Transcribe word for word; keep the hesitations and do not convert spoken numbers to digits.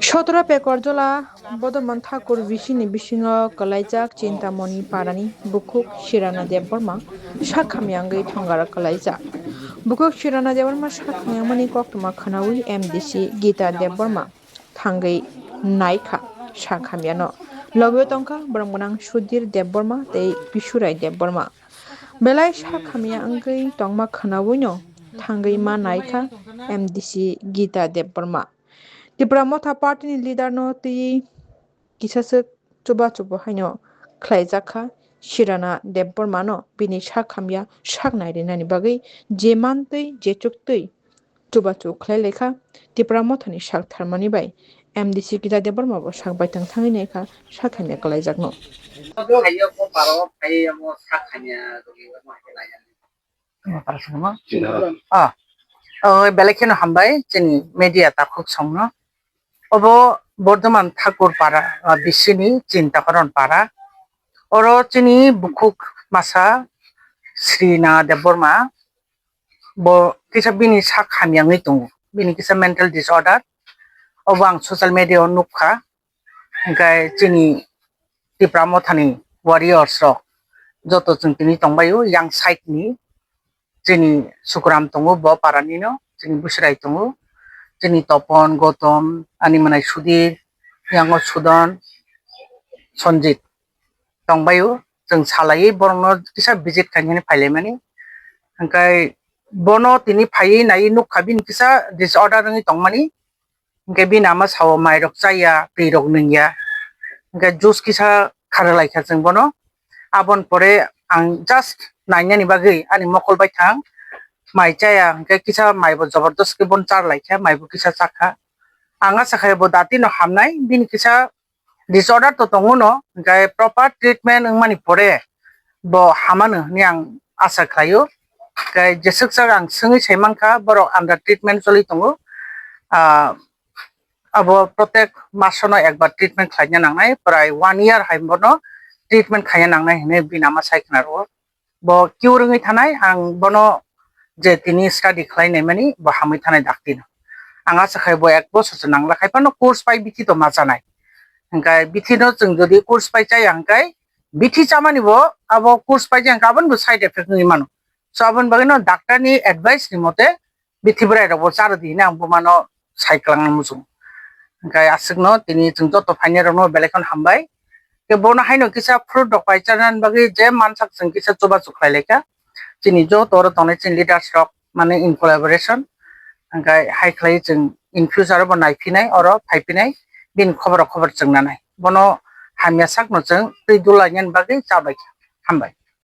Sotro Pekorjola Bodoman Thakur V C ni bisingo kwlaijak Chintamoni parani bukhuk Shirana Debbarma sak hamya wngwi thongaro kwlaijak. Bukhuk Shirana Debbarma sak hamyamani koktwma khwnawi M D C Gita Debbarma thangwi naikha sak hamyano. Logio tongkha borok gwnang Sudhir Debbarma tei Bisurai Debbarma. Belai sak hamya wngwi tongma khwnawino thangwi ma naikha M D C Gita Debbarma. Tipra Motha party ni leader no twiwi kisaswk chubachu bo haino khlaijak kha Shirana Debbarma no bini sak hamya sak nairinani bagwi je mantwi je chuktwi chubachu khlai laikha Tipra Motha ni sak tharmani bai M D C Gita Debbarma bo sak baithang thangwi naikha sak hamya kwlaijakno. Hayo bo paro phai amo sak hamya rwgwi amo hai khe laijak. Ah, oh, belai kheno hambai chini media takhuk songno. Obo Bordhoman Thakur para, ah, bisini Chintakoron para. Oro chini bukhuk masa Srina Debbarma. Bo kisa bini sak hamya wngwi tongo. Bini kisa mental disorder. Obo ang social media o nukha. Hingkhe chini Tipra Mothani warriors rok joto chwng tini tongbaio yang side ni. Chini Sukuram tongo, bo parani no, chini Busirai tongo, chini Topon, Gotom, ani manai Sudhir, yango Sudon, Sonjit tongbaio. Chwng salaiwi borokno kisa visit khainani phailaimani. Hingkhe bono tini phaiwi naiwi nukha bini kisa disorder wngwi tongmani. Hingke bini ama sao mairok chaya, twi rok nungya. Hingke juice kisa kharwlai kha chwng bono. Aboni pore ang just nainani bagwi ani mokol bai thang mai chaya, hingke kisa mai bo jabardast khe bono charlai kha, mai bo kisa chakha. Ang asa khai bo dati no hamnai, bini kisa disorder to tongo no, hingke proper treatment wngmani pore bo hamano hwnwi ang asa khlaio. Hingke jeswk sak ang swngwi sai mankha, borok under treatment choli tongo. Ah, abo protek masono ekbar treatment khlaina nangnai, prai one year hai bono treatment khaina nangnai hwnwi bini ama sai khna rwo. Bo cure wngwi thanai, ang bono je tini study khlai naimani, bo hamwi thanai dakti no. Ang asa khai bo ek bosor se nangla khai phano course pai bithi to ma chanai. Hingkai bithi no chwng jodi course pai chaya hingkai bithi chamani bo abo course pai jang aboni bo side effect wngwi mano. So aboni bagwi no doctor ni advice ni mote bithi bwrai rok bo charo di hinwi ang buma no sai kwlangna muchung. Hingkai aswk no tini chwng joto phainai rok no belai kheno hambai. Ke bono haino kisa fruit rok pai chanani bagwi je mansak chwng kisa chubachu khlai laikha. Chini joto oro tongnai chini leaders rok mane in collaboration. Hingkai hai khlai chwng in future bo naiphinai oro phaiphinai bini khobor rok khobor chwng nanai. Bono hamya sakno chwng twi dulainani bagwi chabaikha. Hambai.